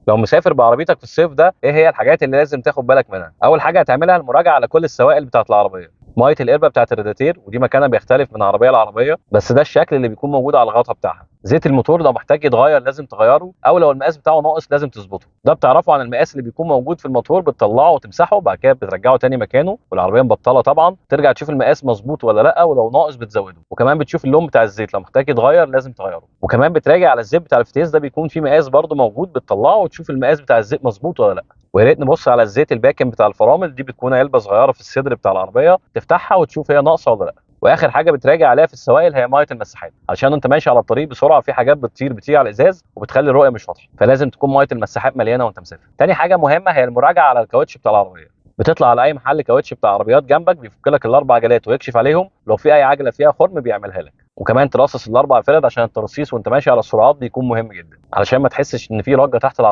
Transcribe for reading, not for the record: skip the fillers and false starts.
لو مسافر بعربيتك في الصيف ده، ايه هي الحاجات اللي لازم تاخد بالك منها؟ اول حاجة هتعملها المراجعة على كل السوائل بتاعه العربية. مية القربة بتاعه الرادياتير، ودي مكانها بيختلف من عربية لعربيه، بس ده الشكل اللي بيكون موجود على الغطا بتاعها. زيت الموتور لو محتاج يتغير لازم تغيره، او لو المقاس بتاعه ناقص لازم تظبطه. ده بتعرفه عن المقاس اللي بيكون موجود في الموتور، بتطلعه وتمسحه، بعد كده بترجعه تاني مكانه والعربية مبطله طبعا، ترجع تشوف المقاس مظبوط ولا لا، ولو ناقص بتزوده. وكمان بتشوف اللون بتاع الزيت لو محتاج يتغير لازم تغيره. وكمان بتراجع على الزيت بتاع الفتيس، ده بيكون فيه مقاس برده موجود، بتطلعه وتشوف المقاس بتاع الزيت مظبوط ولا لا. ويا ريت نبص على الزيت الباكن بتاع الفرامل، دي بتكون علبة صغيرة في الصدر بتاع العربية، تفتحها وتشوف هي ناقصه ولا لا. واخر حاجة بتراجع عليها في السوائل هي مية المساحات، علشان انت ماشي على الطريق بسرعة في حاجات بتطير بتيجي على الازاز وبتخلي الرؤية مش واضحة، فلازم تكون مية المساحات مليانة وانت مسافر. تاني حاجة مهمة هي المراجعة على الكاوتش بتاع العربية. بتطلع على اي محل كاوتش بتاع عربيات جنبك، بيفك لك الاربع عجلات ويكشف عليهم، لو في اي عجله فيها خرم بيعملها لك. وكمان ترصص الاربع فرد عشان الترصيص وانت ماشي على السرعات بيكون مهم جدا، علشان ما تحسش ان في رجه تحت العربية.